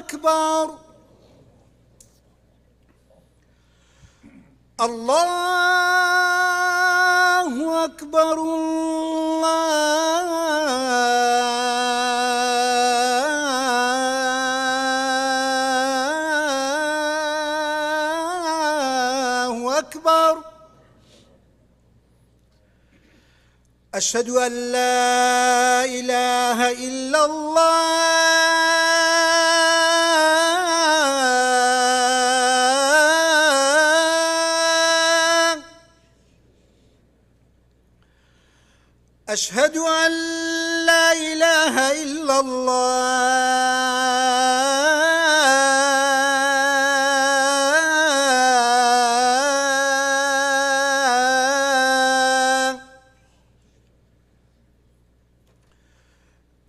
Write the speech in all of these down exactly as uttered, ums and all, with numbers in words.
أكبر. الله أكبر، الله أكبر. أشهد أن لا إله إلا الله. أشهد أن لا إله إلا الله.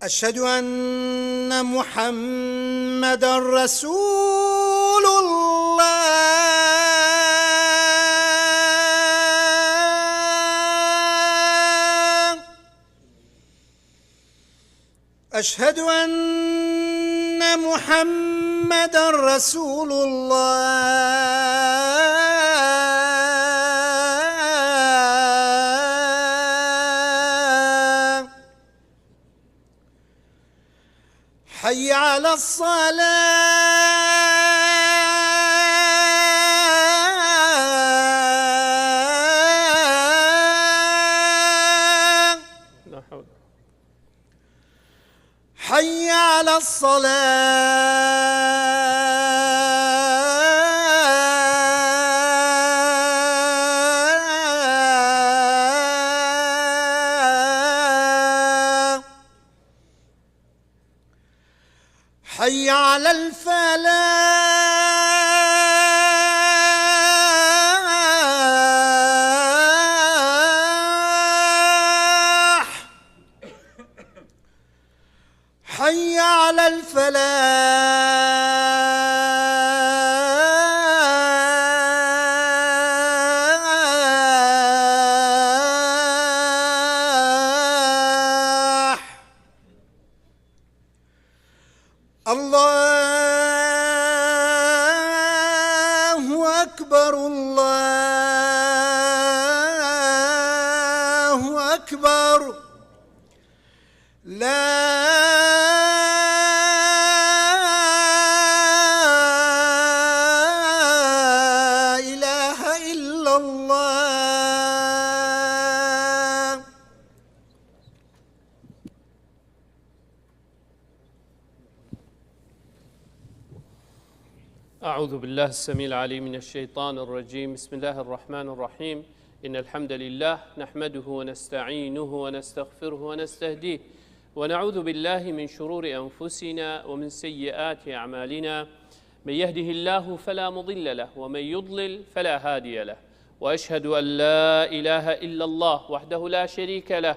أشهد أن محمدا رسول الله. أشهد أن محمدا رسول الله. حي على الصلاة. لا حول. حي على الصلاة. حي على الفلاح. حي على الفلاح. الله أكبر، الله أكبر. لا إله إلا الله. أعوذ بالله السميع العليم من الشيطان الرجيم. بسم الله الرحمن الرحيم. إن الحمد لله نحمده ونستعينه ونستغفره ونستهديه، ونعوذ بالله من شرور أنفسنا ومن سيئات أعمالنا. من يهده الله فلا مضل له، ومن يضلل فلا هادي له. وأشهد أن لا إله إلا الله وحده لا شريك له،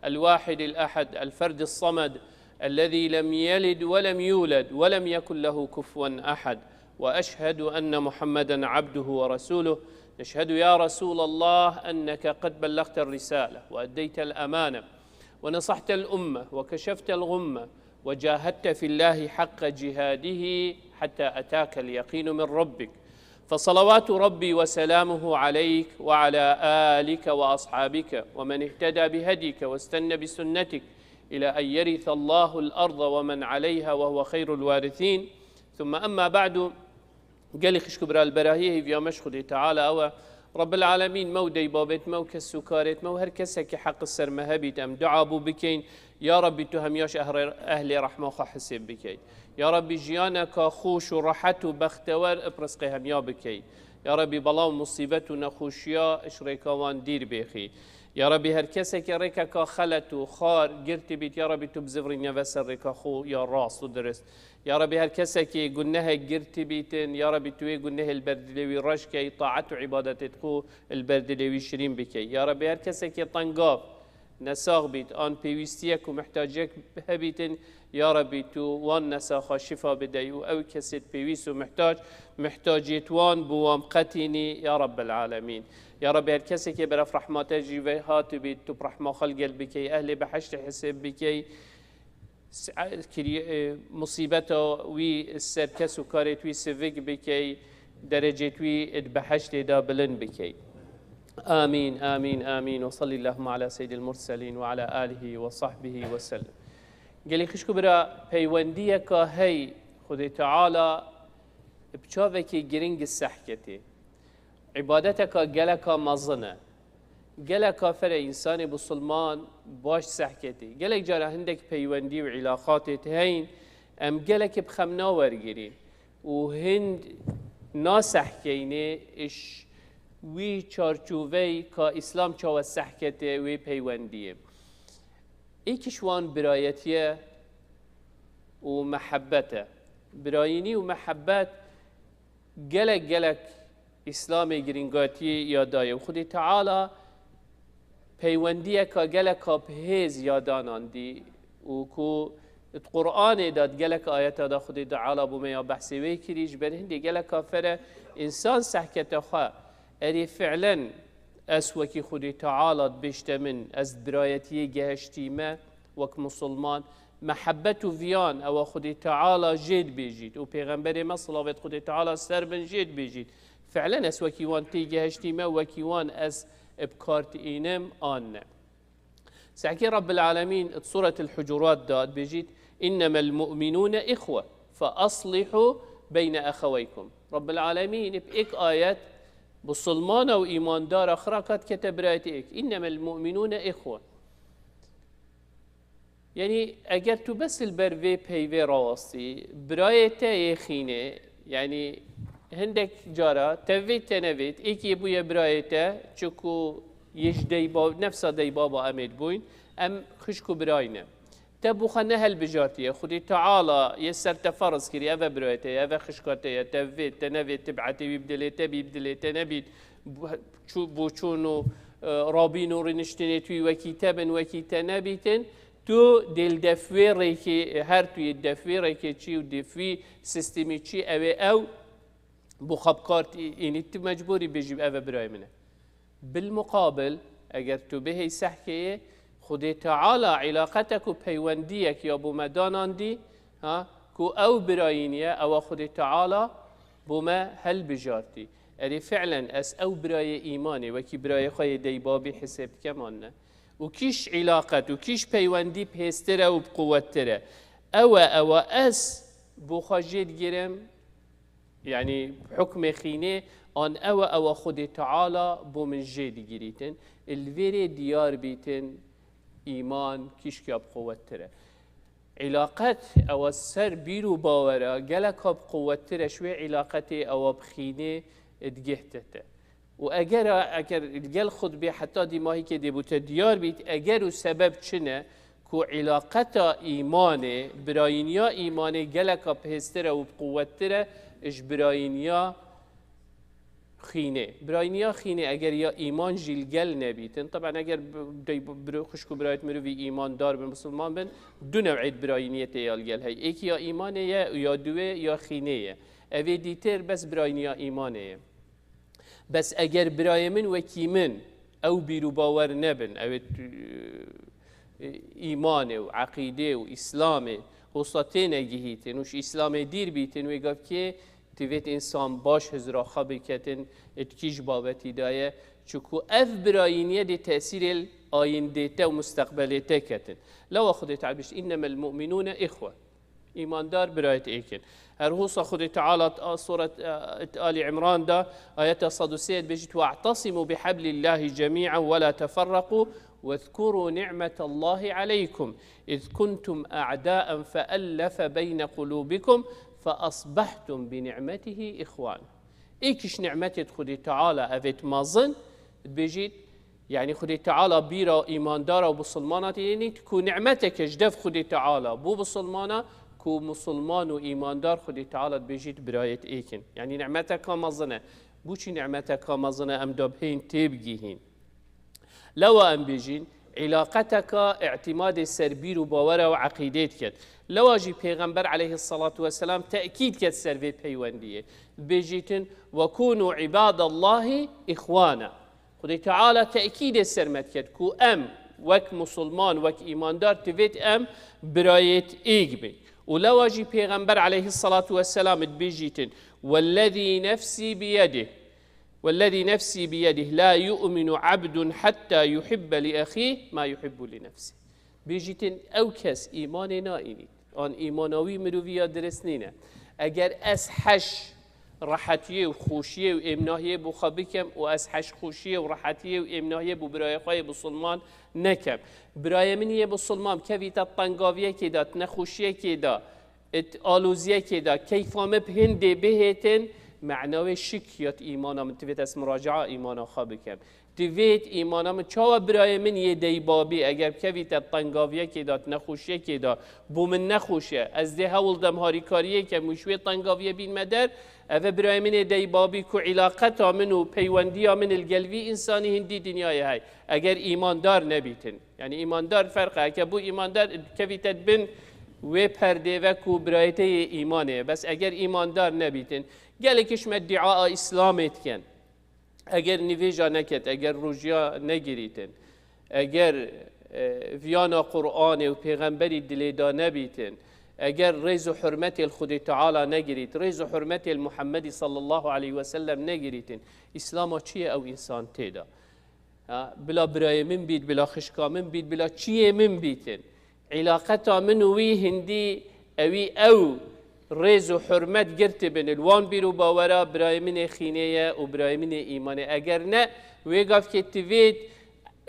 الواحد الأحد، الفرد الصمد، الذي لم يلد ولم يولد ولم يكن له كفوا أحد. وأشهد أن محمدا عبده ورسوله. نشهد يا رسول الله أنك قد بلغت الرسالة وأديت الأمانة ونصحت الأمة وكشفت الغمة وجاهدت في الله حق جهاده حتى أتاك اليقين من ربك. فصلوات ربي وسلامه عليك وعلى آلك وأصحابك ومن اهتدى بهديك واستن بسنتك إلى أن يرث الله الأرض ومن عليها وهو خير الوارثين. ثم أما بعد. Gelî xişk û bira li berahiyê hêviya me ji Xwedê Teala ew e. Rebbil Alemîn me û deybabêt me û kes û karêt me û her kesekî heq li ser me hebît em dua bû bikeyin. Ya Rebbî tu hemiya ji ehrê-, ehlê rehma xwe hisêb bikey. Ya Rebbî jiyaneka xweş û rehet û bextewer bi rizqê hemiya bikey. Ya Rebbî bela û musîbet û nexweşiya ji rêka wan dîr bêxî. Ya Rebbî her kesekî rêkeka xelet û xar girtî bît, ya Rebbî tu bizivirîne ve ser rêka xwe ya rast û dirist. Ya Rebbî her kesekî gunehek girtî bîtin, ya Rebbî tu wê gunehê li ber dilê wî reş key, taet û îbadetê xwe li ber dilê wî şirîn bikey. Ya Rebbî her kesekî tengav, nesax bît, an pêwîstiyek û mihtaciyek hebîtin, ya Rebbî tu wan nesaxa şifa bidey û ew kesêt pêwîst û mihtac, mihtaciyêt wan bi wan qetînî, ya Rebbel Alemîn. Ya Rebbî her kesekî beref rehmate jî ve hatibît, tu bi rehma xwe li gel bikey, ehlê behiştê hisêb bikey. s-, kirî-, e, musîbeta wî ser kes û karê wî sivik bikey, derecê wî di behiştê de bilind bikey. Amîn, amîn, amîn. Ve sallallahu ala seyyidil murselîn ve ala alihi ve sahbihi ve sellem. Gelî xişk û bira, peywendiyeka hey Xwedê Teala bi çavekî giring sehketê. Îbadeteka geleka mezin e. Geleka fere însanê bisilman baş sehketê. Gelek cara hindek peywendî û îlaqatê te heyîn, em gelekî bi xem nawergirîn û hind nasehkeynê iş wî çarçovey ka Îslam çawa sehkete wê peywendiyê. Êkiş wan birayetiye û mehebbet e. Birayînî û mehebbet gelek gelek Îslamê girîngatiyê ya daye û Xwedê Teala peywendiyeka geleka bi hêz ya danandî û ku di Qur'anê de di gelek ayeta de Xwedê Teala bo me ya behsê wê kirî, ji ber hindê geleka fere însan sehkete xwe, erê fi'len ez wekî Xwedê Teala dibêjte min, ez birayetiyê geheştîme wek misilman, mehebbet û viyan ewa Xwedê Teala jê dibêjît û Pêxemberê me, silavêt Xwedê Teala ser bin, jê dibêjît. Fi'len ez wekî wan tê gehiştîme, wekî wan ez bi kar tînim an ne. Sehkê Rabbil Alemîn di Suretil Hucurat de dibêjît, "Innemel mu'minûne ihwe, fe aslihu beyne eheweykum." Rabbil Alemîn bi êk ayet bisilmana û îmandara xira kat kete birayetê êk. "Innemel mu'minûne ihwe." Yanî eger tu bes li ber vê peyvê rawestî, birayê te yê xînê, yanî hindek cara tevvêt tenevêt, êkî bûye birayê te, çiku yê ji deyba-, nefsa deybaba em ê dibûyn, em xişk û birayî ne. Te bo xwe ne helbijartiye, Xwedê Teala yê ser te ferz kirî, ev e birayê te ye, ev e xişka te ye, tevvêt tenevêt, tibetê wî bi dilê te bî, bi dilê te nebît, bu-, çû-, boçûn û, e, rabîn û rîniştinê tu wî wekî te bin, wekî te nebîtin, tu dê li def wê rêkê, her tu yê def wê rêkê çî û def wî sistemî çî, ew ê ew bo xwe bi kar tî-, înî tu mecbûrî bêjî ev e birayê min e. Bil muqabil, eger tu bihêy sehkeyê, Xwedê Teala îlaqetek û peywendiyek ya bo me danandî, ha, ku ew birayî niye, ewa Xwedê Teala bo me helbijartî. Erê fi'len ez ew birayê îmanê, wekî birayê xwe yê deybabî hisêb dikem an ne? Û kîş îlaqet û kîş peywendî bihêztir e û bi quwettir e. Ew e, ewa ez bo xwe jê digirim, yanî hukmê xînê an ew e, ewa Xwedê Teala bo min jê digirîtin. Li vêrê diyar bîtin, îman kîşk ya bi quwettir e. Îlaqet ewa ser bîr û bawera geleka bi quwettir e, ji wê îlaqetê ewa bi xînê digihte te. Û eger, eger li gel xutbê heta dîmahîkê dê bo te diyar bît, eger û sebeb çi ne ku îlaqeta îmanê, birayîniya îmanê geleka bihêztir e û bi quwettir e ji birayîniya xînê. Birayîniya xînê eger ya îman jî li gel nebîtin, teben eger bi-, dey-, biro-, xişk û birayet mirovî îmandar bin, misilman bin, du new'ê di birayîniyetê ya li gel hey. Êkî ya îmanê ye û ya duwê ya xînê ye. Ev ê dîtir bes birayîniya îmanê ye. Bes eger birayê min wekî min, ew bîr û bawer nebin, ew ê tu-, e, îmanê û eqîdê û Îslamê wisa têne gihîtin û ji Îslamê dîr bîtin, wê gavkê divêt însan baş hizra xwe biketin, di kîj babetî de ye, çiku ev birayîniye dê tesîrê li ayîndê te û musteqbelê te ketin. Lewa Xwedê Teala bişt, "Înnemel mu'minûne ihwe." Îmandar birayet êk in. Her hosa Xwedê Teala t-, a, suret, a, t-, Ali Imran da, ayeta sed û sê dibêjit, "We'tasimu bihablillahi cemi'an ve la teferraku, vezkuru ni'metallahi aleykum, iz kuntum a'daen feellefe beyne kulubikum, fe asbahtum bi ni'metihi ihwan." Êkiş ni'metê Xwedê Teala evêt mazin, dibêjit, Yanî Xwedê Teala bîra îmandara û bisilmana tê yenît ku ni'meteke ji dev Xwedê Teala bo bisilmana ku misilman û îmandar Xwedê Teala dibêjît birayet êk in. Yanî ni'meteka mezin e. Bo çi ni'meteka mezin e em da bihên têbigihîn? Lewa em bêjîn, îlaqeteka îtîmadê ser bîr û bawera û eqîdê diket. Lewa jî Pêxember aleyhisselatu vesselam tekîd ket ser vê peywendiyê. Dibêjîtin, "Ve kûnû îbadallahi îxwana." Xwedê Teala tekîdê ser me diket ku em Wek musulman, wek îmandar divêt em birayêt êk bin. Û lewa jî Pêxember aleyhissalatu vesselam dibêjîtin, "Wellezî nefsî biyedih, wellezî nefsî biyedih, la yu'minu abdun hatta yuhibbe li ehîh ma yuhibbu li nefsih." Bêjîtin, ew kes îmanê naînît, an îmana wî mirovî ya dirist nîne. Eger ez heş rehetiyê û xweşiyê û êmnahiyê bo xwe bikem û ez heş xweşiyê û rehetiyê û êmnahiyê bo birayê xwe yê bisilman nekem. Birayê min yê bisilman kevîte tengaviyekê de, nexweşiyekê de, it aloziyekê de, keyfa min bi hindê bihêtin, mena wê şik ya îmana min divêt ez muraca'a îmana xwe bikem. Divêt îmana min çawa birayê min yê deybabî, eger bikevîte tengaviyekê de, nexweşiyekê de, bo min nexweş e, ez dê hewl dem harîkariyê kem û ji wê tengaviyê bînme der, ev e birayê min ê deybabî ku îlaqeta min û peywendiya min li gel vî însanî hindî dinyayê hey. Eger îmandar nebîtin, yanî îmandar ferq e, eke bû îmandar kevîte bin wê perdê ve ku birayê te yê îmanê ye. Bes eger îmandar nebîtin, gelek ji me dîaa Îslamê dikin. Eger nîvêja neket, eger rojiya negirîtin, eger, e, viyana Qur'anê û Pêxemberî dilê da nebîtin, eger rêz û hurmetê li Xwedê Teala negirît, rêz û hurmetê li Muhemmedî sallallahu aleyhi ve sellem negirîtin, Îslama çi ye ew însan tê de? Ha, bila birayê min bît, bila xişka min bît, bila çiyê min bîtin. Îlaqeta min û wî hindî ewî ew rêz û hurmet girtibin. Li wan bîr û bawera birayê min ê xînê ye û birayê min ê îmanê. Eger ne, wê gavkê divêt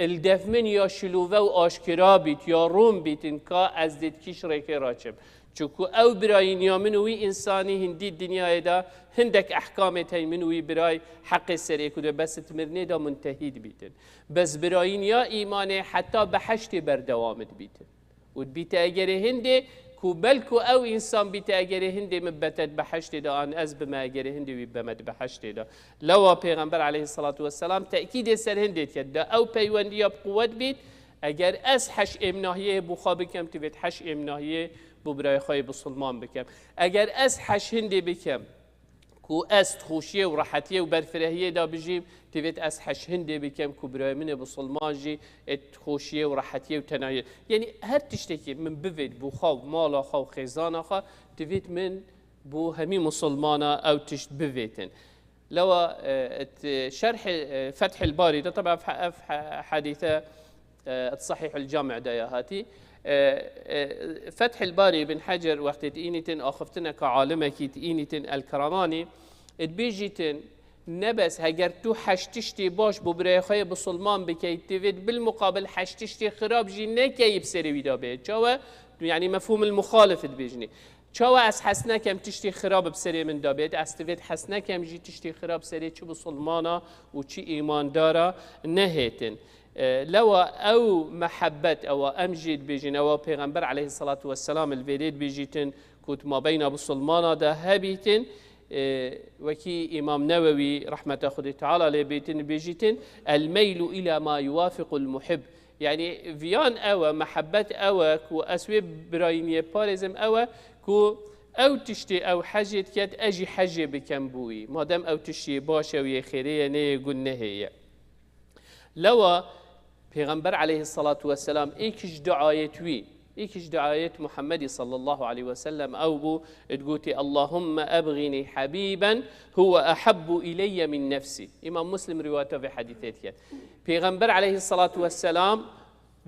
li def min ya şilove û aşkira bît, ya rûn bîtin ka ez dê di kîş rêkê ra çim. Çunku ew birayîniya min û wî însanî hindî dinyayê de hindek ehkamê tey min û wî biray heqê serê ku de bes di mirinê de muntehî dibîtin. Bes birayîniya îmanê heta beheştê berdewam dibîtin. Û dibîte egerê hindê ku belku ew însan bîte egerê hindê min bete di beheştê de an ez bime egerê hindê wî beme di beheştê de. Lewa Pêxember aleyhissalatu vesselam tekîdê ser hindê diket. Da ew peywendiya bi quwet bît, eger ez heş êmnahiyê bo xwe bikem, divêt heş êmnahiyê bo birayê xwe yê bisilman bikem. Eger ez heş hindê bikem, ku ez di xweşiyê û rehetiyê û berfirehiyê de bijîm, divêt ez heş hindê bikem ku birayê min ê bisilman jî ê di xweşiyê û rehetiyê û tenahiyê. Yanî her tiştekî min bivêt bo xwe û mala xwe û xêzana xwe, divêt min bo hemî misilmana ew tişt bivêtin. Lewa, e, et, e, şerhê, e, Fethil Barî de, teb'a ev, ev hadîse, e, et Sahîhul Cami' de ya hatî. E, e, Fethil Barî Ibn Hecer wextê diînîtin, axiftineka alimekî diînîtin El-Keramanî, dibêjîtin, nebes heger tu heş tiştê baş bo birayê xwe yê bisilman bikey, divêt bilmuqabil heş tiştê xirab jî nekeyî bi serê wî de bê. Çawa? Yanî mefhûmil muxalif dibêjinî. Çawa ez hes nekem tiştê xirab bi serê min de bêt, ez divêt hes nekem jî tiştê xirab serê çi bisilmana û çi îmandara nehêtin. E, lewa ew mehebbet, ewa em jî dibêjin, ewa Pêxember aleyhissalatu vesselam li vêrê dibêjîtin, ku di mabeyna bisilmana de hebîtin, e, wekî Îmam Newewî, rehmeta Xwedê Teala lê bêtin, dibêjîtin, "El meylu ila ma yuwafiqul muhib." Yanî viyan ew e, mehebbet ew e, ku ez wê birayîniyê parêzim ew e, ku ew tiştê ew hejê diket, ez jî hejê bikem bo wî. Madem ew tiştê baş e û yê xêrê ye, nê yê gunehê ye. Lewa Pêxember aleyhissalatu vesselam êk ji duayêt wî, êk ji duayêt Muhemmedî sallallahu aleyhi ve sellem ew bû, digotî, "Allahumme ebğini habiben huve ehabbu ileyye min nefsi." Îmam Muslim rîwayeta vê hedîsê diket. Pêxember aleyhissalatu vesselam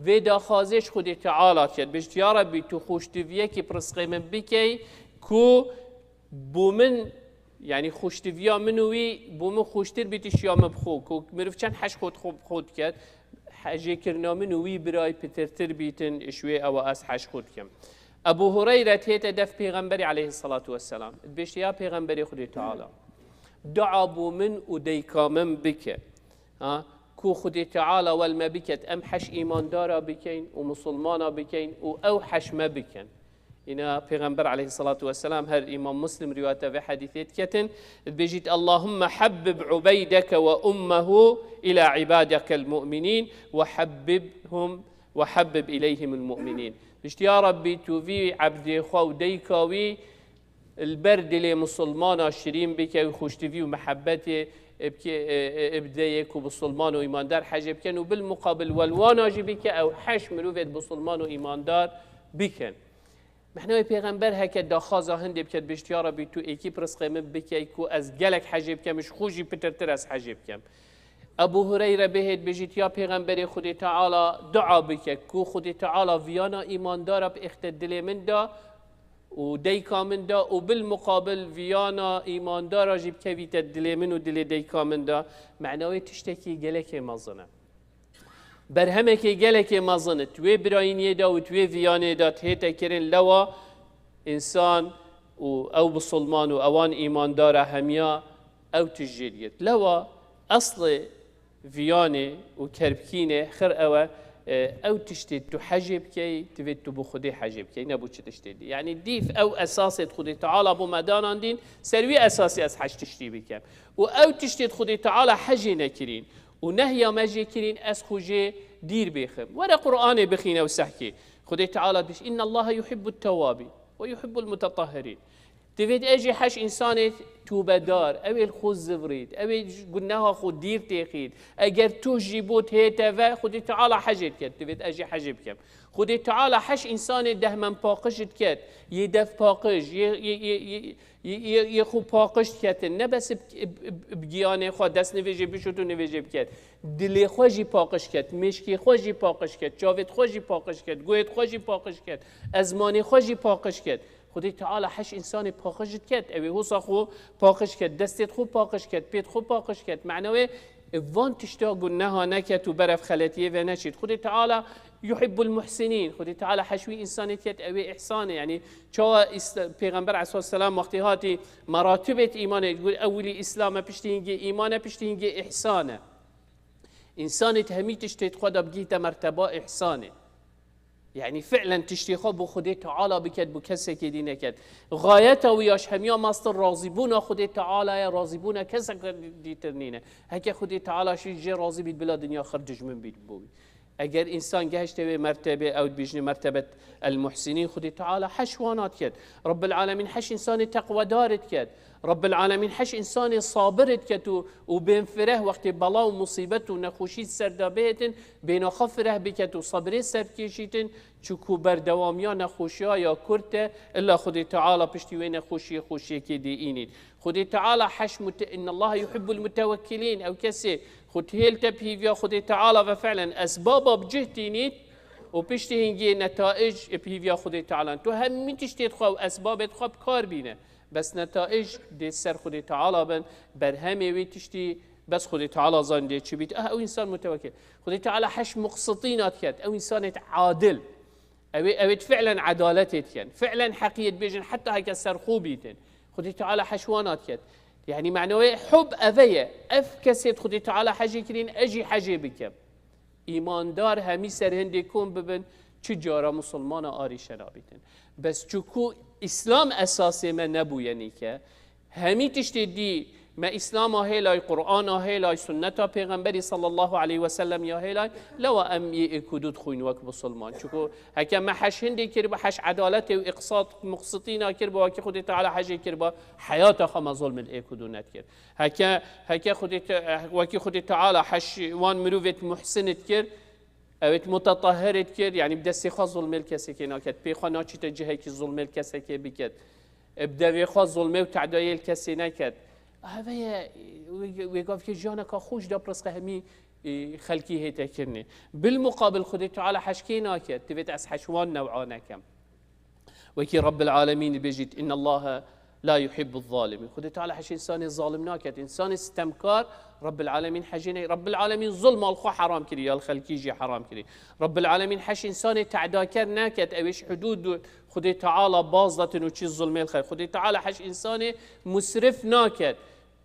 vê daxwazê ji Xwedê Teala diket. Bêjt, "Ya Rebbî, tu xweştiviyekî bi rizqê min bikey ku bo min, yanî xweştiviya min û wî bo min xweştir bît ji ya min bi xwe." Ku mirov çend heş xwe xwe bi xwe diket, hejêkirina min û wî birayî pitirtir bîtin, ji wê ewa ez heş xwe dikim. Ebu Hureyre tête def Pêxemberî aleyhissalatu vesselam. Dibêjt, "Ya Pêxemberê Xwedê Teala, dua bo min û dayika min bike." Ha? Ku Xwedê Teala wel me biket, em heş îmandara bikeyn û misilmana bikeyn û ew heş me bikin. Îna Pêxember aleyhissalatu vesselam, her Îmam Muslim rîwayeta vê hedîsê diketin, dibêjît, "Allahumme habbib Ubeydeke ve ummehu ila ibadekel mu'minîn ve habbibhum ve habbib ileyhimul mu'minîn." Bişt, "Ya Rabbî, tu vî ebdê xwe û dayika wî li ber dilê misilmana şirîn bike û xweştivî û mihebetê e, bike, e, e, e, bide yê ku bisilman û îmandar hecê bikin û bil muqabil welwana jî bike ew heş mirovêt bisilman û îmandar bikin. Mehnawê pêxember heke daxwaza hindê biket, bêjit, "Ya Rebî, tu êkî bi rizqê min bikey ku ez gelek hecê bikem, ji xwe jî pitirtir ez hecê bikem." Ebu Hureyre bihêt bêjit, "Ya pêxemberê Xwedê Teala dua bike ku Xwedê Teala viyana îmandara biêxte dilê min de û deyka min de û bil muqabil viyana îmandara jî bikevîte dilê min û dilê deyka min de." Mehnawê tiştekî gelekê mezin e. Berhemekê gelekê mezin e. Tu wê birayîniyê de û tu wê viyanê de tihête kirin, lewa însan û ew bisilman û ewan îmandara hemiya ew tişt jê digirt. Lewa eslê viyanê û kerbkînê xir ew e, e, ew tiştê tu hecê bikey, divê tu bi Xwedê hecê bikey, ne bo çi tiştê dî. Yanî dîf ew esasê Xwedê Teala bo me danandîn, ser wî esasî ez heş tiştî bikem. Û ew tiştê Xwedê Teala hecê nekirîn û nehya me jê kirîn, ez xwe jê dîr bêxim. Were Qur'anê bixîne û sehkê. Xwedê Teala dibêjî, "Inna Allaha yuhibbut tewabîn ve yuhibbul mutetahhirîn." Divêt e jî heş însanê tûbedar, ew ê li xwe zivrît, ew ê ji guneha xwe dîr têxît. Eger tu jî bo tête ve, Xwedê Teala hecê diket. Divêt e jî hecê bikem. Xwedê Teala heş însanê dehmenpaqij diket, yê devpaqij, yê, yê, yê, yê, yê, yê, yê xwe paqij diketin. Ne bes bi, bi, bi, bi giyanê xwe dest nivêjê bişût û nivêjê biket. Dilê xwe jî paqij ket, mêşkê xwe jî paqij ket, çavêt xwe jî paqij ket, guhêt xwe jî paqij ket, ezmanê xwe jî paqij ket. Xwedê Teala heş însanê paqij diket, ew ê hosa xwe paqij ket, destêt xwe paqij ket, pêt xwe paqij ket. Mena wê van tişta guneha neket û berev xeletiyê ve neçît. Xwedê Teala yuhibbul muhsinîn. Xwedê Teala heş wî însanê diket, ew ê îhsanê. Yanî çawa Îsla-, Pêxember aleyhisselam wextê hatî meratibêt îmanê, got, ewilî Îslam e, piştî hingê îman e, piştî hingê îhsan e. Însanê di hemî tiştê di xwe de bigihîte merteba îhsanê. Yanî fi'len tiştê xwe bo Xwedê Teala biket, bo kesekê dî neket. Xayeta wî ya ji hemiya mestir razîbûna Xwedê Teala ye, razîbûna kesek dîtir nîne. Heke Xwedê Teala jî jê razî bît, bila dinya xir dijmin bît bo wî. Eger însan gehişte wê mertebê, ew dibêjne mertebet el muhsinîn, Xwedê Teala heş wana diket. Rabbil Alemîn heş însanê teqwedar diket. Rabbil Alemîn heş însanê sabir diket û, û bên fireh wextê bela û musîbet û nexweşî ser de bihêtin, bêna xwe fireh biket û sebrê ser bikêşîtin, çunku berdewamiya nexweşiya ya kurt e, illa Xwedê Teala piştî wê nexweşiyê xweşiyekê dê înît. Xwedê Teala heş mute-, innallaha yuhibbul mutewekkilîn, ew kesê xwe dihêlte bi hîviya Xwedê Teala ve fi'len esbaba bi cih tînît û piştî hingê netaic bi hîviya Xwedê Teala. Tu hemî tiştê xwe û esbabê xwe bi kar bîne. Bes netaic dê ser Xwedê Teala bin, berhemê wê tiştî bes Xwedê Teala zanî dê çi bît. Ah, ew însan mutewekil. Xwedê Teala heş muqsitîna diket, ew însanê adil. Ew ê, ew ê fi'len edaletê dikin. Fi'len heqiyê dibêjin heta heke ser xwe bîtin. Xwedê Teala heş wana diket. Yanî mena wê hub eve ye. Ev kesê Xwedê Teala hecê kirîn, ez jî hecê bikim. Îmandar hemî ser hindê kom bibin, çi cara musulmana arîşe nabîtin. Bes çuku Îslam esasê me nebûye nîke, hemî tiştê dî me Îslama hêlay, Qur'ana hêlay, sunneta Pêxemberî sallallahu aleyhi ve sellem ya hêlay, lewa em yê êk û du dixwîn wek musulman. Çuku heke me heş hindê kiribû, heş edaletê û îqsat muqsitîna kiribû, wekî Xwedê Teala hecê kiribû, heyata xwe me zulmê êk û du nedikir. Heke, heke Xwedê Te-, wekî Xwedê Teala heş wan mirovêt muhsin dikir, ewêt mutetahhir dikir, yanî bi destê xwe zulmê li kesekê naket, pê xwe naçîte cihekî zulmê li kesekê biket, e, bi devê xwe zulmê û tedayê li kesê neket. Heve ye, wê, wê gavkê jiyaneka xweş de bi rizqê hemî, e, xelkî hête kirinê. Bil muqabil Xwedê Teala heşkê naket, divêt ez heş wan new'a nekem. Wekî Rabbil Alemîn dibêjît, "Innallaha la yuhibbuz zalimin." Xwedê Teala heş însanê zalim naket. Însanê sitemkar Rabbil Alemîn hecê ney. Rabbil Alemîn zulma li xwe heram kirî, ya li xelkî jî heram kirî. Rabbil Alemîn heş însanê te'daker naket. Ew ê ji hudûd Xwedê Teala baz datin û çi zulmê li xelk. Xwedê Teala heş însanê musrif naket.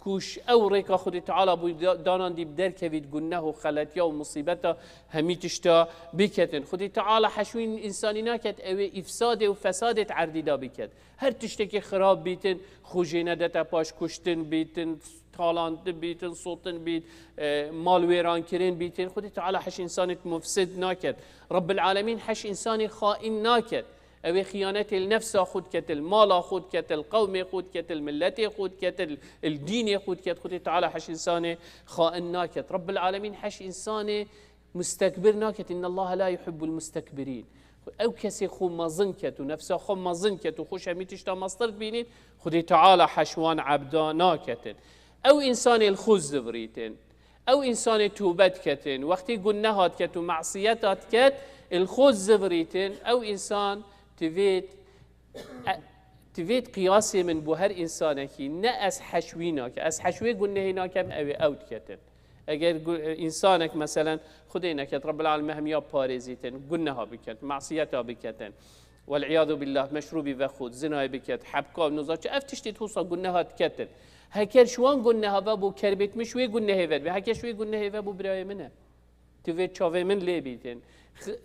Ku ji ew rêka Xwedê Teala bû da-, danandî bi derkevît guneh û xeletiya û musîbeta hemî tişta biketin. Xwedê Teala heşwîn însanî naket, ew ê îfsadê û fesadê di erdî de biket. Her tiştekî xirab bîtin, xwe jê nedete paş, kuştin bîtin, talandin bîtin, sotin bît, e, mal wêran kirin bîtin. Xwedê Teala heş însanê mufsid naket. Rabbil Alemîn heş însanê xaîn naket. Ew ê xiyanetê li nefsa xwe diket, li mala xwe diket, li qewmê xwe diket, li miletê xwe diket, li, li dînê xwe diket. Xwedê Teala heş însanê xain naket. Rabbil Alemîn heş însanê mustekbir naket. İnne Allahe la yuhibbul mustekbirîn. Ew kesê xwe mezin ket û nefsa xwe mezin ket û xwe ji hemî tişta mestir dibînît, Xwedê Teala heş wan ebda naketin. Ew însanê li xwe zivirîtin. Ew însanê tûbe diketin. Wextî gunneha diket û mesiyeta diket, li xwe zivirîtin. Ew însan divêt, e, divêt qiyasê min bo her însanekî. Ne ez heş wî nakem. Ez heş wê gunnehê nakem, ew ê ew diketin. Eger gu-, însanek, meselen, Xwedê neket, Rabbil Alemîn hemiya parêzîtin, gunneha biket, mesiyeta biketin. Wel'iyadu billah, meşrûbî vexwit, zinayê biket, hebka û nizam çi, ev tiştê wisa gunneha diketin. Heker ji wan gunneha ve bû, kerbêt min ji wê gunnehê ve dibe. Heker ji wê gunnehê ve bû, birayê min e. Tu vê çavê min lê bîtin. X-,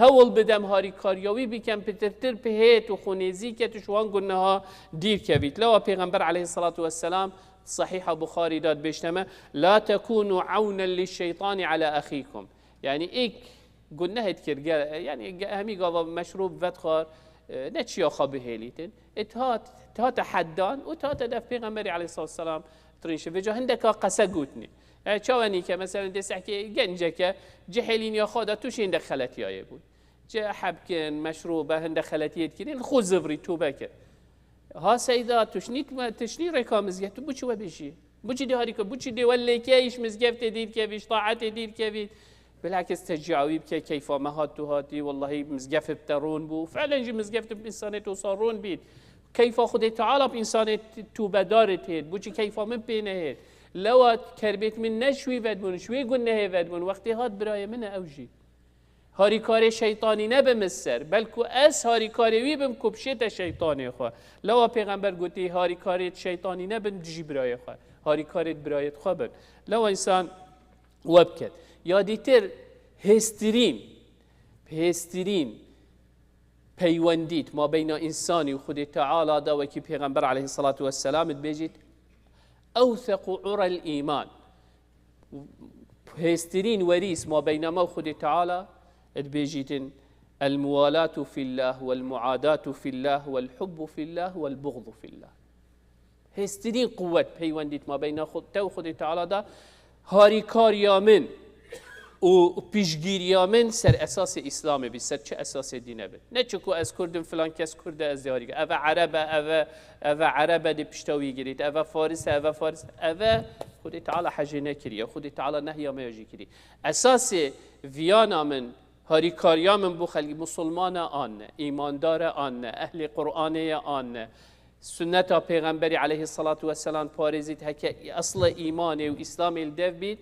hewl bidem harîkariya wî bikem, pitirtir pihêt û xwe nêzî ket û ji wan gunneha dîr kevît. Lewa Pêxember aleyhissalatu vesselam Sahîha Buxarî de dibêjte me, "La tekûnû ewnen lişşeytanî ala exîkum." Yani êk gunehê dikir, ge-, yani ge-, hemî gava meşrûb vedixwar, e, ne çiya xwe bihêlîtin. E, tihat, tihate heddan û tihate def Pêxemberî aleyhissalatu vesselam tirînşe. Vêca hindeka qese gotinê. E, çawa nîke, meselen, dê sehkê genceke cihêlîniya xwe de tûşê hindek xeletiyayê bûn. Cihebkin, meşrûbe, hindek xeletiyê dikirin, li xwe zivirî, tûbe kir. Ha Seyda, tu şinî, tu şinî rêka mizgeft, tu biçî we bijî. Biçî dê harîka, biçî dê we lêkeyî ji mizgeftê dîr kevî, ji taetê dîr kevî. Bilakis te ciawî bike, keyfa me hat tu hatî, wellahî mizgeft bi te rûn bû. Felen jî mizgeft bi însanê tu sa rûn bît. Keyfa Xwedê Teala bi însanê t-, tûbedarê têt. Biçî keyfa min pê nehêt. Lewa kerbêt min ne ji wî vedbûn, ji wê gunehê vedbûn. Wextê hat birayê min e ew jî. Harîkarê şeytanî nebim ez ser, belku ez harîkarê wî bim ku bişête şeytanê xwe. Lewa Pêxember gotî, harîkarê şeytanî nebin dijî birayê xwe. Harîkarê birayê xwe bin. Lewa însan we biket. Ya dîtir hêstirîn, hêstirîn peywendît mabeyna însanî û Xwedê Teala da wekî Pêxember aleyhissalatu vesselam dibêjît, "Ewsequ urel îman." Hêstirîn werîs mabeyna me û Xwedê Teala dibêjîtin, "El muwalatu fillah wel muadatu fillah wel hubbu fillah wel buxdu fillah." Hêstirîn quwet peywendît mabeyna xwe, te û Xwedê Teala da harîkariya min û piştgiriya min ser esasê Îslamê bî, ser çi esasê dîne bî. Ne çiku ez Kurd im, filan kes Kurd e, ez dê harî ke. Ev e Ereb e, ev e, ev e Ereb e, dê pişta wî girît. Ev e Faris e, ev e Faris e. Ev e Xwedê Teala hejê nekiriye. Xwedê Teala nehya me ya jî kirî. Esasê viyana min, harîkariya min bo xelkî musulman e an ne, îmandar e an ne, ehlê Qur'anê ye an ne. Sunneta Pêxemberî aleyhissalatu vesselam parêzît, heke eslê îmanê û Îslamê li dev bît,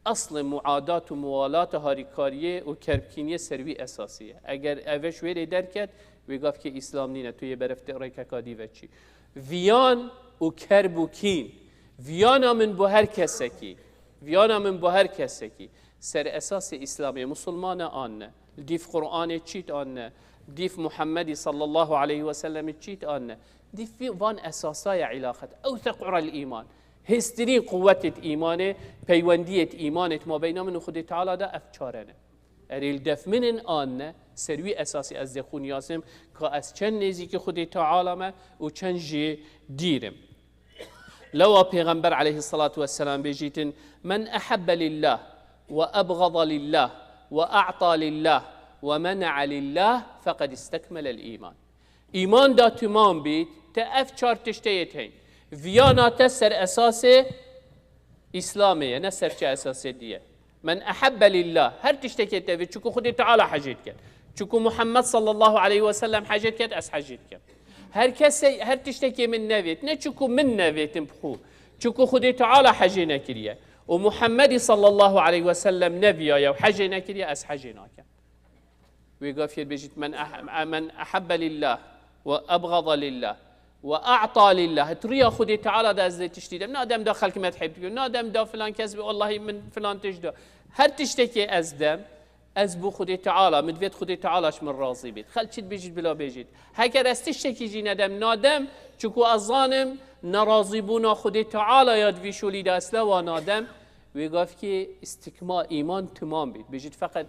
eslê muadat û muwalata harîkariyê û kerbkîniyê ser wî esasî ye. Eger ev ji wê rê derket, wê gavkê Îslam nîne, tu yê berev te rêkeka dî ve çî. Viyan û kerb û kîn, viyana min bo her kesekî, viyana min bo her kesekî, ser esasê Îslamê, musulman e an ne, li dîv Qur'anê çît an ne, dîv Muhammedî sallallahu aleyhi ve sellemî çît an ne, dîv vî-, van esasa ye îlaqet. Ewseq urel îman. Hêstirîn quwetêt îmanê, peywendiyêt îmanêt mabeyna min û Xwedê Teala da ev çare ne. Erê li def min in an ne, ser wî esasî ez dê xwe niyasim, ka ez çend nêzîkî Xwedê Teala me û çend jî dîr im. Lewa Pêxember aleyhissalatu vesselam bêjîtin, "Men ehebbe lillah ve ebxada lillah ve a'ta lillah ve mena'a lillah feqed istekmelel îman." Îman da timam bît, te ev çar tiştê yê tên. Viyana te ser esasê Îslamê ye, ne ser çi esasê diye. Men ehebbe lillah, her tiştekê te vê, çiku Xwedê Teala hecê diket. Çiku Muhammed sallallahu aleyhi ve sellem hecê diket, ez hecê dikem. Her kesê, her tiştekê min nevêt, ne çiku min nevêtim bi xwe. Çiku Xwedê Teala hecê nekiriye. Û Muhammedî sallallahu aleyhi ve sellem neviyaye û hecê nekiriye, ez hecê nakem. Wê gafiyê bêjît, "Men eh-, men ehebbe lillah ve ebxada lillah ve a'ta lillah." Di riya Xwedê Teala de ez lê tiştî dem. Nadem da xelk medhê bikin. Nadem da filan kes bi, "Wallahî min filan tişt da." Her tiştekê ez dem, ez bo Xwedê Teala, min divêt Xwedê Teala ji min razî bît. Xelk çi dibêjît bila bêjît. Heger ez tiştekî jî nedem, nadem, çiku ez zanim nerazîbûna Xwedê Teala ya di vî şolî de ez lewa nadem. Wê gavkê istikma, îman timam bît. Bêjît feqet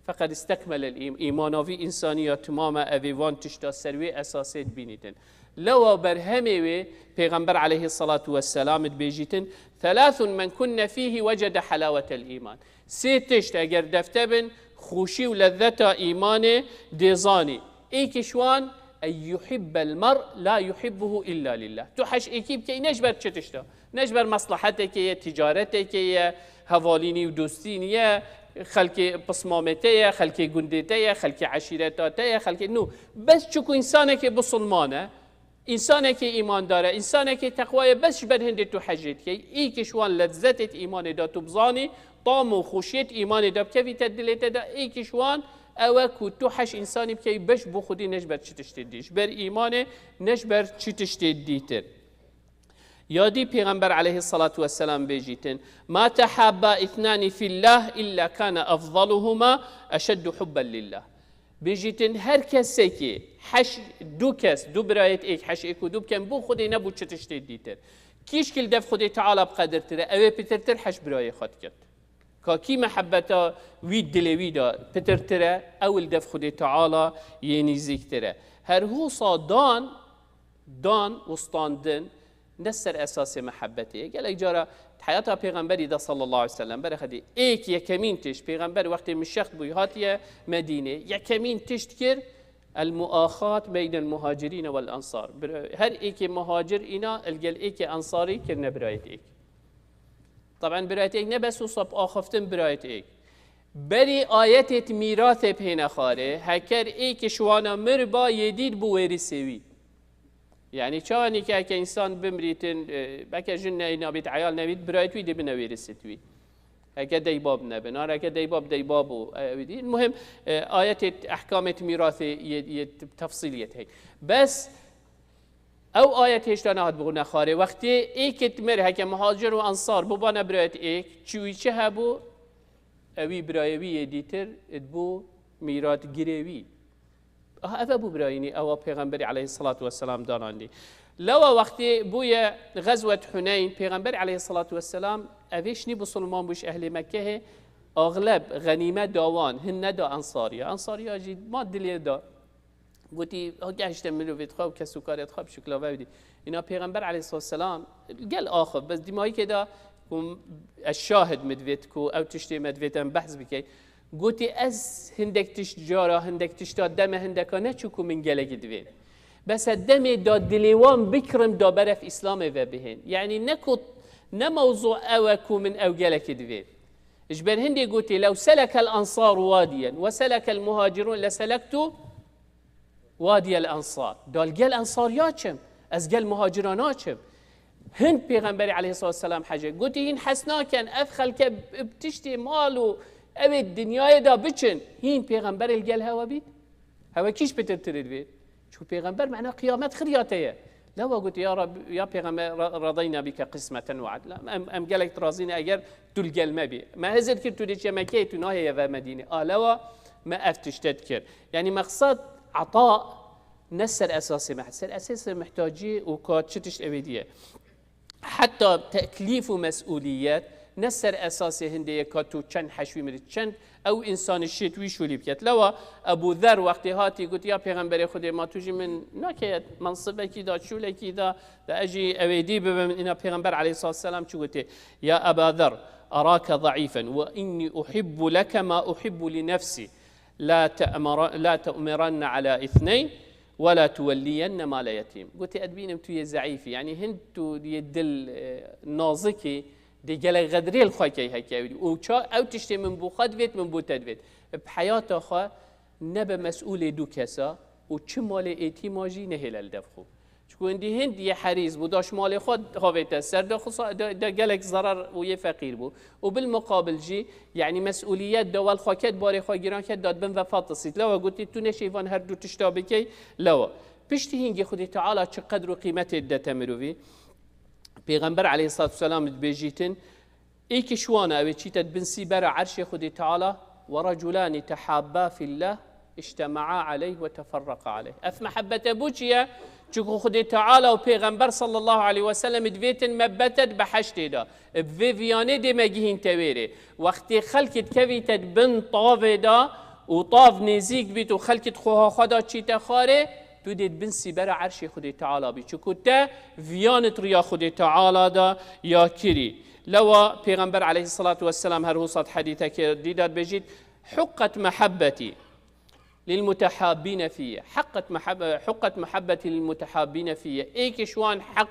Feqed istekmelel îm-, îmana vî însanî ya timam e, ev ê van tişta ser wê esasê dibînîtin. Lewa berhemê wê Pêxember aleyhissalatu vesselam dibêjîtin, "Thelathun men kunne fîhi wecede helawetel îman." Sê tişt eger defte bin, xweşî û lezzeta îmanê dê zanî. Êk ji wan, "En yuhibbel mer la yuhibbuhu illa lillah." Tu heş êkî bikey ne ji ber çi tişta? Ne ji ber meslahetekê ye, ticaretekê ye, hevalînî û dostî niye, xelkê pismamê te ye, xelkê gundê te ye, xelkê eşîreta te ye, xelkê nû. Bes çiku însanekê bisilman e, însanekê îmandar e, însanekê teqwa ye, bes ji ber hindê tu hecê dikey. Êk ji wan lezzetê îmanê de tu bizanî, tam û xweşiyê îmanê de bikevîte dilê te de, êk ji wan ew e ku tu heş însanî bikey beş bo Xwedî ne ji ber çi tiştê dî. Ji ber îmanê ne ji ber çi tiştê dîtir. Ya dî Pêxember aleyhissalatu vesselam bêjîtin, "Ma tehabba ithnani fillah illa kana afdaluhuma eşeddu hubben lillah." Bêjîtin, her kesekî heş, du kes, du birayet êk, heş êk û du bikin, bo Xwedê ne bo çi tiştê dîtir. Kîşkil dev Xwedê Teala bi qedirtir e, ew ê pitirtir heş birayê xwe dikir. Ka kî mehebeta wî dilê wî de pitirtir e, ew li dev Xwedê Teala yê nîzîktir e. Her husa dan, dan û standin ne ser esasê mehebetê ye. Gelek cara di heyata Pêxemberî de sallallahu aleyhi ve sellem, berê Xwedê, êk yekemîn tişt, Pêxember wextê mişext bû, hatiye Medînê, yekemîn tişt kir, el muaxat beynel muhacirîne vel ensar. Bir-, her êkê muhacir îna, el gel êkê ensarî kirine birayet êk. Taban birayet êk ne bes wisa bi axiftin birayet êk. Berî ayetê di mîrathê bihêne xwarê, heker êk ji wana mir ba yê dî dibû wêrisê wî. Yani çawa nîke heke însan bimrîtin, e, beke jin neyê nabît, eyal nebît, birayet wî dê bine wêrisê wî. Heke deybab nebin, ar heke deybab deybab û, e, ew dî. Muhim, e, ayetê ehkamê di mîrathê yê, yê tefsîliyê hey. Bes ew ayet hêşta nehat bûne xwarê. Wextê êkê di mir heke muhacir û ensar bûbane birayet êk, çi wî çi hebû? Ewî birayê wî yê dîtir dibû mîrat girê wî. Aha, ev e bû birayînî ewa Pêxemberî aleyhissalatu vesselam danandî. Lewa wextê bûye xezwet Huneyn, Pêxemberî aleyhissalatu vesselam evê şinî bisilman bû ji ehlê Mekkehê, axleb xenîme dawan, hin neda ensariya. Ensariya jî ma dilê da. Gotî, "Ha gehişte mirovê dixwe û kes û karê dixwe bi şikla ve wî dî." Îna Pêxember aleyhissalatu vesselam gel axif, bes dîmayîkê de ku ez şahid min divêt ku ew tiştê me divêt em behs bikey. Gotî, "Ez hindek tişt cara, hindek tişta deme hindeka neçû ku min gelekî divên. Bes ez demê da dilê wan bikirim da beref Îslamê ve bihên." Yani ne ku, ne mewzu ew e ku min ew gelekî divên. Ji ber hindê gotî, "Lew selekel ensaru wadiyen ve selekel muhacirun leselektu wadiyel ensar." Da li gel ensariya çim, ez gel muhacira naçim. Hind Pêxemberî aleyhissalatu vesselam hece. Gotî, "Hîn hes naken, ev xelke bi tiştê mal û ewê dinyayê de biçin. Hîn Pêxemberê li gel hewe bît? Hewe kîş pitirtirê divê?" Çû Pêxember mena qiyamet xirya te ye. Lewa gotî, "Ya Rab, ya Pêxember, ra-, radayna bike qismeten ve adla." Em, em gelek razî ne eger tu li gel me bî. Me hizir kir tu dê çiye Mekkeyê, tu nahêye ve Medînê. A lewa me ev tişte dikir. Yani meqsed ata ne ser esasê meh-, ser esasê mihtacî û ka çi tişt ewê diye. Heta teklîf û mesûliyet ne ser esasê hindê ye ka tu çend heşwî mirî, çend ew însanî şêt wî şûlî biket. Lewa Ebu Zer wextê hatî got, "Ya Pêxemberê Xwedê, ma tu jî min nakeye mensibekî da, şûlekî da, da ez jî ewêdî bibim." Îna Pêxember aleyhissalatu vesselam çi gotê? "Ya Eba Zer, arake zeîfen ve inni uhibbu leke ma uhibbu li nefsî. La te'mera-, la te'umirenne ala ithneyn ve la tuvelliyenne male yetîm." Gotê, "Ez dibînim tu yê zeîfî, yani hin tu yê dil, e, nazikî, dê gelek xedrê li xwe key heke ewî. Û ça ew tiştê min bo xwe divêt, min bo te divêt. Bi heyata xwe nebe mesûlê du kesa û çi malê êtîma jî nehêle li dev xwe." Çku hindî hind yê herîs bû, da ji malê xwe havête ser, da xwe sa-, da, da gelek zarar û yê feqîr bû. Û bil muqabil jî, yani mesûliyet da wel xwe ket, barê xwe giran ket, da bin vefat disît. Lewa gotî, "Tu neşeyvan her du tişta bikey." Lewa. Piştî hingê Xwedê Teala çi qedr û qîmetê didete mirovî. Pêxember aleyhissalatu vesselam dibêjîtin, êk ji wana ew ê çîte di bin sîbera erşê Xwedê Teala, "Ve reculani tehabba fillah, ictema'a aleyh ve teferraqa aleyh." Ev mehebete bo çi ye? Çunku Xwedê Teala û Pêxember sallallahu aleyhi ve sellem divêtin mebete di beheştê de. Bi vê viyanê dê me gihînte wêrê. Wextê xelkê dikevîte di bin tavê de, û tav nêzîk bît û xelkî di xweha xwe de çîte xwarê, tu dê di bin sîbera erşê Xwedê Teala bî. Çiku te viyanit riya Xwedê Teala de ya kirî. Lewa Pêxember aleyhissalatu vesselam her husat hedîtekê dî de dibêjît, "Huqqet mehabbetî lil mutehabbîne fiyye." Huqqet mehab-, huqqet mehabbetî lil mutehabbîne fiyye. Êkê ji wan heq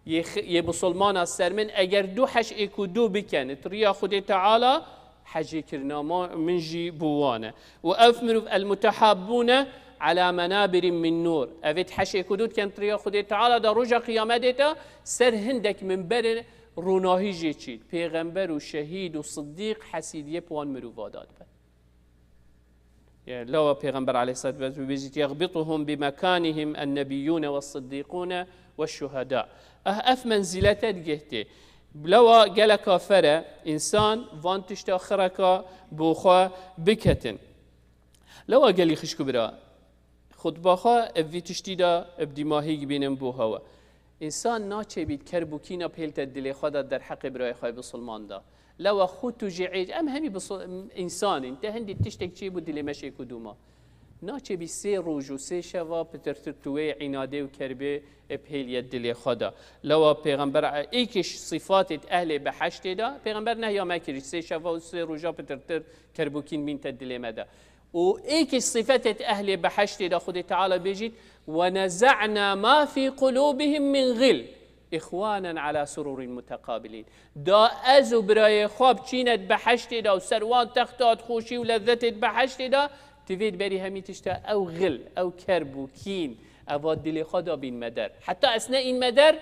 yê xi-, yê bisilmana ser min, eger du heş êk û du bikenit riya Xwedê Teala, hejêkirina ma-, min jî bo wan e. Û ev mirov, "El mutehabbûne ala menabirîn min nûr." Evêt heş êk û du dikenit riya Xwedê Teala de roja qiyametê de ser hindek minberê ronahî jê çît. Pêxember û şehîd û siddîq hesîdiyê bi wan mirova de dibe. Yani, lewa Pêxember aleyhissalatu vesselam bêjît, "Yeğbituhum bi mekanihim ennebiyyûne ve sıddîqûne ve şuhedâ." Ah, ev menzilete digihte. Lewa geleka fere, însan van tişta xireka bo xwe biketin. Lewa gelî xişk û bira, xutba xwe ev vî tiştî de bi dîmahî bînin bo hewe. Însan naçê bît kerb û kîna pêl te dilê xwe de derheqê birayê xwe bisilman de. Lewa xwe tu jî êc-, em hemî bisil-, însan in. Te hindî tiştek çê bû dilê me şêk û dûma. Naçê bî sê roj û sê şeva pitirtir tu wê înadê û kerbê e pêl ye dilê xwe de. Lewa Pêxember, êkê ji sîfatê di ehlê beheştê de, Pêxember nehya me kirî, sê şeva û sê roja pitirtir kerb û kîn bîn te dilê me de. Û êkê ji sîfetê di ehlê beheştê de Xwedê Teala bêjît, "Ve neze'na ma fî qulûbihim min ghil, ihwanen ala sururîn muteqabilin." Da ez û birayê xwe biçîne di beheştê de û ser wan texta di xweşî û lezzetê di beheştê de, tivê di berî hemî tişta ew ghil, ew kerb û kîn, eva dilê xwe da bîn me der. Heta ez ne în me der,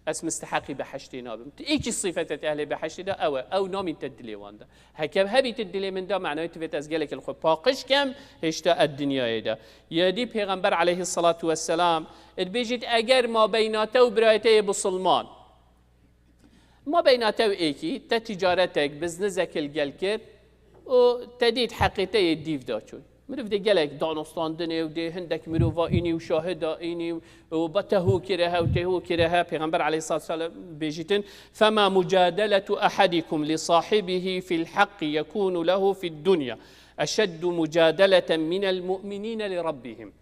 ez misteheqî beheştê nabim. Tu êkî sîfete te ehlê beheştê de ew e, ew namîn te dilê wan de. Heke hebî tu dilê min de, manayê tu vêt ez gelek li xwe paqij kem, hêşta ed dinyayê de. Yedî Pêxember aleyhissalatu vesselam, dibêjit, eger ma beyna te û birayê te yê bisilman, ma beyna te û êkî, te ticaretek, biznizek li gel kir û te dît heqê te yê dîv da çûn. Mirov dê gelek danostandinê û dê hindek mirova înî û şahida înî û ba te hû kire he û tê hû kire he. Pêxember aleyhissalatu vesselam bêjîtin, "Fema mucadeletu ahadikum li sahibihi fil haqqi yekunu lehu fid dunya eşeddu mucadeleten minel mu'minine li rabbihim."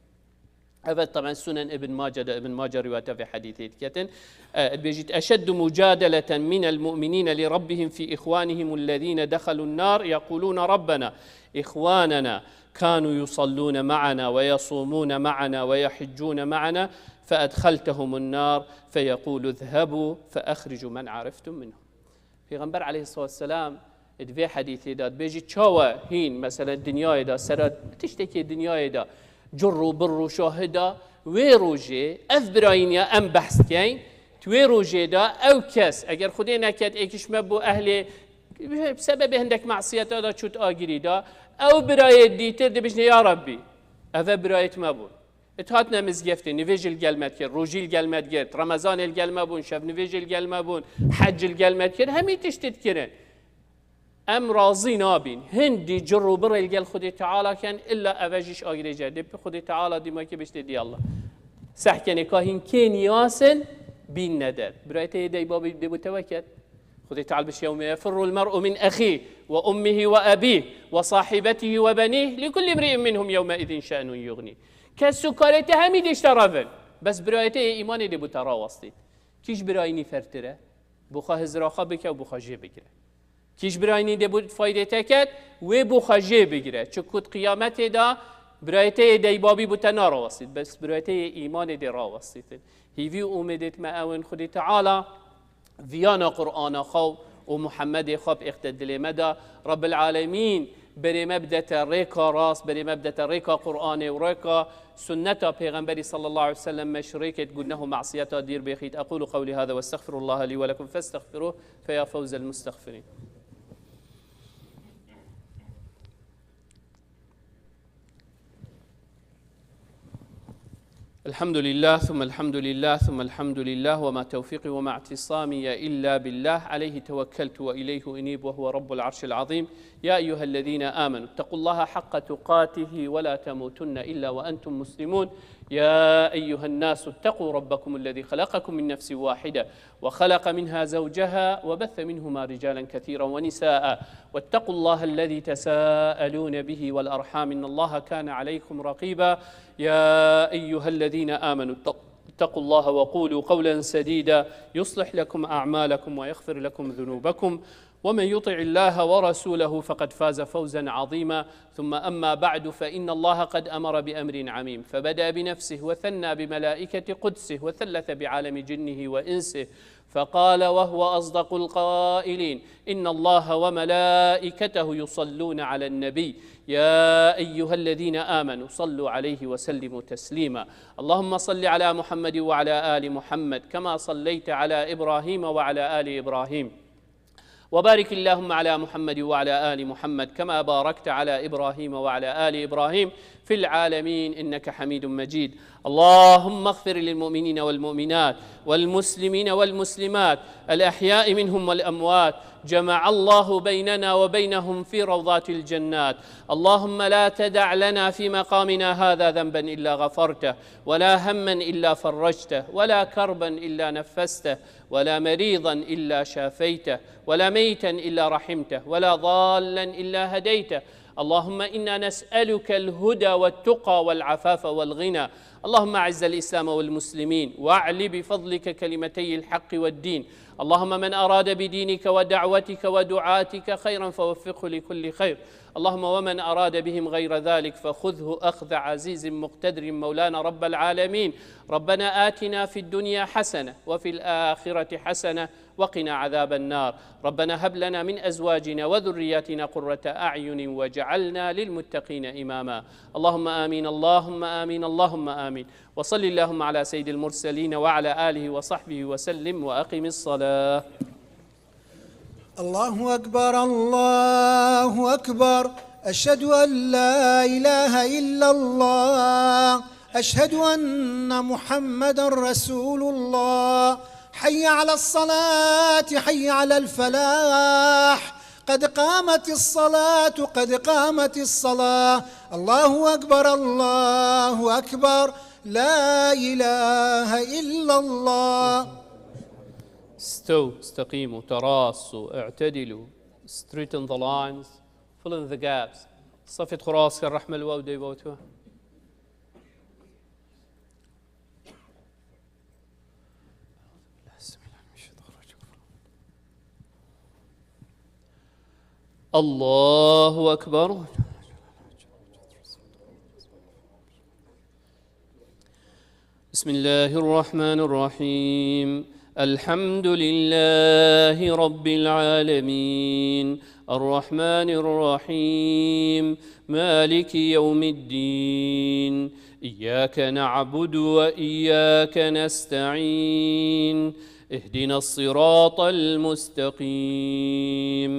Evet, taben Sunen Ibn Mace de, Ibn Mace rivayete vê hadîsê diketin. E, dibêjît, "Eşeddu mucadeleten minel mu'minine li rabbihim fi ihwanihim ellezine dehalun nar, yekuluna rabbena ihwanena kanu yusalluna ma'ana ve yasumuna ma'ana ve yahiccuna ma'ana fe edhaltehumun nar fe yekulu zhebu fe ehricu men ariftum minhum." Pêxember aleyhissalatu vesselam di vê hedîsê de dibêjî, çawa hîn, meselen, dinyayê de, sera tiştekê dinyayê de, cir û bir û şahida, wê rojê, ev birayîniya em behs dikeyn, di wê rojê de ew kes, eger Xwedê neket, êk ji me bû ehlê, sebebê hindek mesiyeta de çût agirî de, ew birayê dîtir dibêjne, ya Rabbî, ev e birayêt me bûn. It hatine mizgeftê, nivêj li gel me dikir, rojî li gel me digirt, Remezanê li gel me bûn, şevnivêjê li gel me bûn, hec li gel me dikir, hemî tişt dikirin. Em razî nabîn. Hindî cir û birê li gel Xwedê Teala ken, illa eve jî ji agirê ce. Dê Xwedê Teala dîma kê biştê dî Allah. Sehkenê ka hîn kê niyasin, bîn neder. Birayê te yê deybabî dê bo te weket. Xwedê Teala bişt, "Yewme yefirrul mer'u min ehî ve ummihi ve ebîh ve sahibetihi ve benîh, li kulli imri'in minhum yewme izin şe'nun yugnî." Kes û karê te hemî dişte revin. Bes birayê te yê îmanê dê bo te rawestît. Kî ji birayînî fertir e? Bo xwe hizra xwe bike û bo xwe jê bigire. Kî ji birayînî dê bo faydê te ket, wê bo xwe jê bigire. Çiku di qiyametê de birayê te yê deybabî bo te narawestît. Bes birayê te yê îmanê dê rawestîtin. Hîvî û umêdêt me ew in, Xwedê Teala viyana Qur'ana xwe û Muhammedê xwe bi êxte dilê me de. Rabbil Alemîn berê me bidete rêka rast, berê me bidete rêka Qur'anê û rêka sunneta Pêxemberî sallallahu aleyhi ve sellem, me ji rêkêt guneho masiyeta dîr bêxît. Aqulu qewlî hada ve estexfirullaha lî ve lekum festexfiruh fe ya fewzel mustexfirîn. الحمد لله، ثم الحمد لله، ثم الحمد لله، وما توفيقي وما اعتصامي إلا بالله، عليه توكلت وإليه أنيب، وهو رب العرش العظيم. يا أيها الذين آمنوا اتقوا الله حق تقاته ولا تموتن إلا وأنتم مسلمون. يا أيها الناس اتقوا ربكم الذي خلقكم من نفس واحدة وخلق منها زوجها وبث منهما رجالا كثيرا ونساء، واتقوا الله الذي تساءلون به والأرحام، إن الله كان عليكم رقيبا. يا أيها الذين آمنوا اتق-، اتقوا الله وقولوا قولا سديدا يصلح لكم أعمالكم ويغفر لكم ذنوبكم، ومن يطع الله ورسوله فقد فاز فوزا عظيما. ثم أما بعد، فإن الله قد أمر بأمر عميم، فبدأ بنفسه وثنى بملائكة قدسه وثلث بعالم جنه وإنسه، فقال وهو أصدق القائلين: إن الله وملائكته يصلون على النبي، يا أيها الذين آمنوا صلوا عليه وسلموا تسليما. اللهم صل على محمد وعلى آل محمد كما صليت على إبراهيم وعلى آل إبراهيم، وبارك اللهم على محمد وعلى آل محمد كما باركت على إبراهيم وعلى آل إبراهيم في العالمين إنك حميد مجيد. اللهم اغفر للمؤمنين والمؤمنات والمسلمين والمسلمات الأحياء منهم والأموات، جمع الله بيننا وبينهم في روضات الجنات. اللهم لا تدع لنا في مقامنا هذا ذنبا إلا غفرته، ولا هما إلا فرجته، ولا كربا إلا نفسته، ولا مريضا إلا شافيته، ولا ميتا إلا رحمته، ولا ضالا إلا هديته. اللهم إنا نسألك الهدى والتقى والعفاف والغنى. اللهم أعز الإسلام والمسلمين، وأعل بفضلك كلمتي الحق والدين. اللهم من أراد بدينك ودعوتك ودعاتك خيرا فوفقه لكل خير. اللهم ومن أراد بهم غير ذلك فخذه أخذ عزيز مقتدر مولانا رب العالمين. ربنا آتنا في الدنيا حسنة وفي الآخرة حسنة وقنا عذاب النار. ربنا هب لنا من أزواجنا وذرياتنا قرة أعين واجعلنا للمتقين إماما. اللهم آمين، اللهم آمين، اللهم آمين. وصل اللهم على سيد المرسلين وعلى آله وصحبه وسلم وأقم الصلاة. الله أكبر، الله أكبر، أشهد أن لا إله إلا الله، أشهد أن محمدا رسول الله، حي على الصلاة، حي على الفلاح، قد قامت الصلاة، قد قامت الصلاة، الله أكبر، الله أكبر، لا إله إلا الله. استو، استقيموا، تراصوا، اعتدلوا، straighten the lines، fill in the gaps. صفت خراص كالرحمة الواو دي بوتوا. الله أكبر. بسم الله الرحمن الرحيم. الحمد لله رب العالمين. الرحمن الرحيم. مالك يوم الدين. إياك نعبد وإياك نستعين. اهدنا الصراط المستقيم.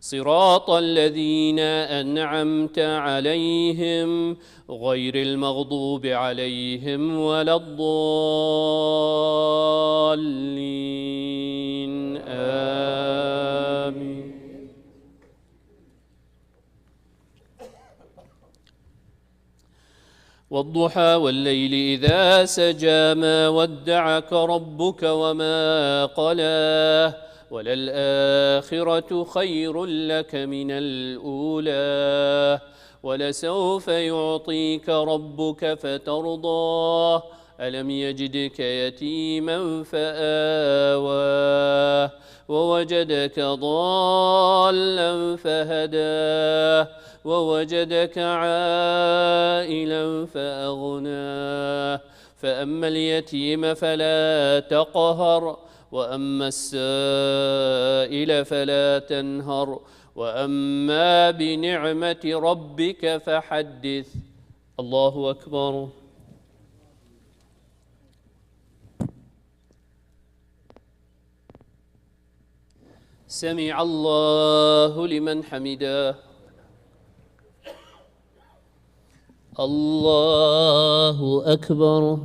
صراط الذين أنعمت عليهم غير المغضوب عليهم ولا الضالين. آمين. والضحى والليل إذا سجى، ما ودعك ربك وما قلى، وللآخرة خير لك من الأولى، ولسوف يعطيك ربك فترضى، ألم يجدك يتيما فآوى، ووجدك ضالا فهدى، ووجدك عائلا فأغنى، فأما اليتيم فلا تقهر، وأما السائل فلا تنهر، وأما بنعمة ربك فحدث. الله أكبر. سمع الله لمن حمده. الله أكبر.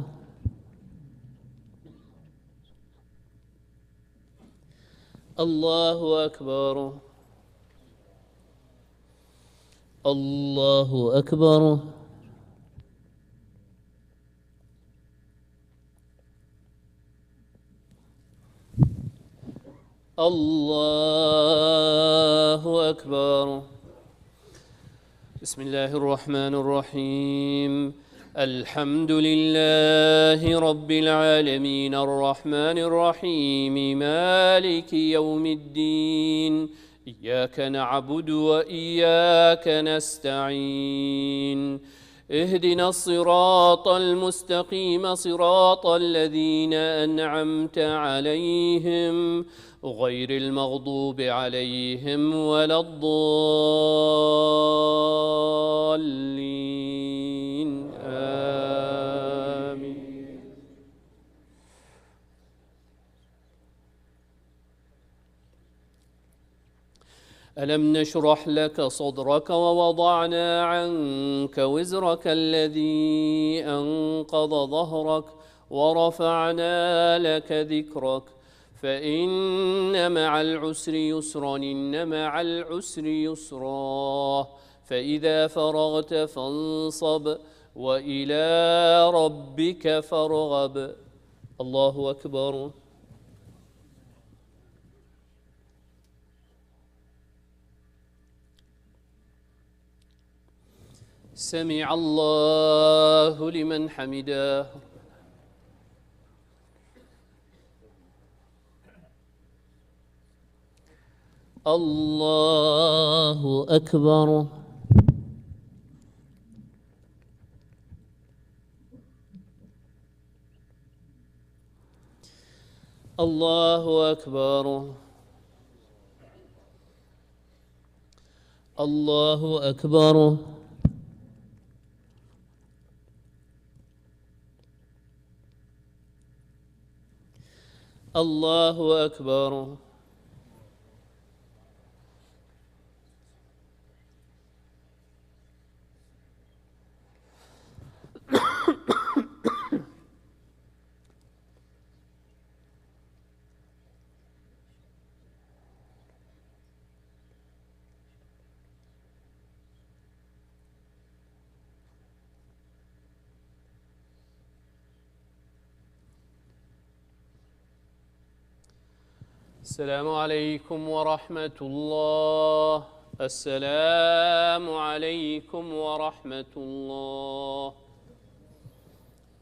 الله أكبر. الله أكبر. الله أكبر. بسم الله الرحمن الرحيم. الحمد لله رب العالمين، الرحمن الرحيم، مالك يوم الدين، إياك نعبد وإياك نستعين، اهدنا الصراط المستقيم، صراط الذين أنعمت عليهم، غير المغضوب عليهم ولا الضالين. آمين. ألم نشرح لك صدرك ووضعنا عنك وزرك الذي أنقض ظهرك ورفعنا لك ذكرك، فإن مع العسر يسرا، إن مع العسر يسرا، فإذا فرغت فانصب، وإلى ربك فارغب. الله أكبر. سمع الله لمن حمده. الله أكبر. الله أكبر. الله أكبر. الله أكبر. السلام عليكم ورحمة الله. السلام عليكم ورحمة الله.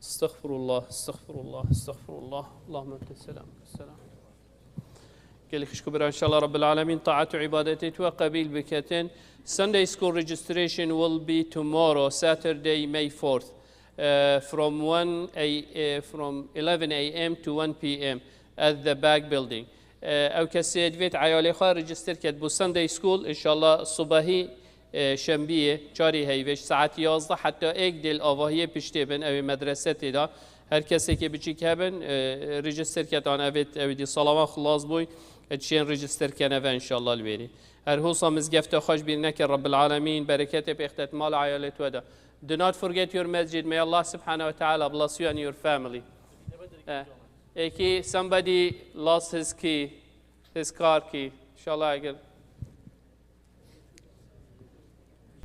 استغفر الله، استغفر الله، استغفر الله. اللهم أنت السلام، السلام. Gelek xişk û bira, inşallah Rabbil Alemin taat û ibadetê tu qebîl biketin. Sunday School registration will be tomorrow, Saturday, May fourth, uh, from one a, uh, from eleven a m to one p m at the back building. Uh, ew kesê divêt eyalê xwe register ket bo Sunday School, inşallah subahî, e, şembiyê, çarê heyvê, ji saet yazdeh heta êk dê li avahiyê piştê bin, ew ê medrese tê de. Her kesekê biçîk hebin, e, register ket an evêt, ew dî salavan xilas bûy, e, çiyên register kene ve inşallah li wêrê. Her hosa mizgefta xwe ji bîr neke, Rabbil Alemîn bereketê pêxtet mal eyalê we de. Do not forget your masjid. May Allah subhanahu wa ta'ala bless you and your family. Eh, êkî, somebody lost his key, his car key. İnşallah, eger